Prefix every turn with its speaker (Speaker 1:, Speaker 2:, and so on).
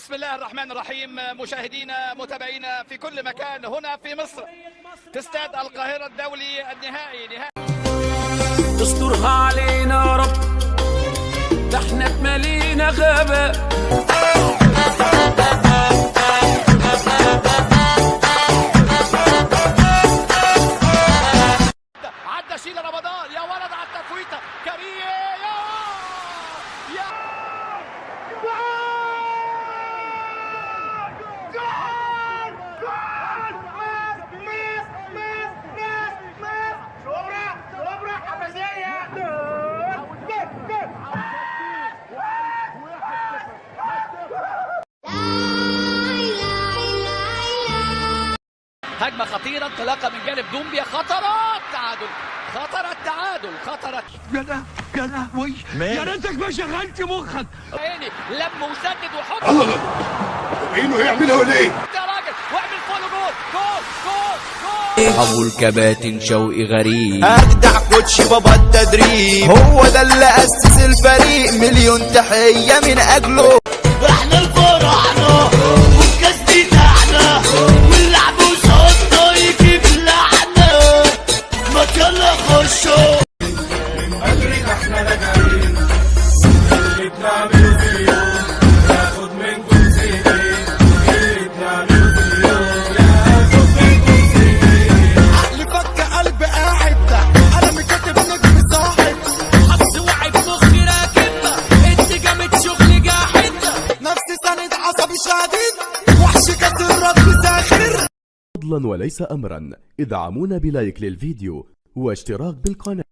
Speaker 1: بسم الله الرحمن الرحيم. مشاهدينا متابعينا في كل مكان هنا في مصر في استاد القاهرة الدولي، النهائي نهائي
Speaker 2: استرها علينا يا رب، ده احنا اتملينا غابة.
Speaker 1: عدى شيل رمضان يا ولد على التفويته، كريم يا هجمة خطيرة، انطلاقة من جانب دومبيا، خطرات تعادل، خطر التعادل، خطر.
Speaker 3: يا لهوي، يا ريتك ما شغلت مخك.
Speaker 1: عيني لم وسدد وحط.
Speaker 4: الله الله، عينه هيعملها ولا ايه؟
Speaker 1: يا راجل واعمل follow، جول جول جول جول.
Speaker 5: ابو الكباتن شوقي غريب،
Speaker 6: اجدع coach بابا التدريب، هو ده اللي اسس الفريق، مليون تحية من اجله.
Speaker 7: احنا الفرحنا والكاس بتاعنا واللعب وصوتنا يجيب لعنة، ما يلا خشوا.
Speaker 6: عقلي فك قلب قاعد، انا مكاتب نجم صاحب،
Speaker 2: حظ وعي في مخي راكب، انت جامد شغل جاحد.
Speaker 6: نفسي سند عصبي شديد، وحش كاس الرب ساخر.
Speaker 8: فضلا وليس أمرا، ادعمونا ب like للفيديو واشتراك بالقناة.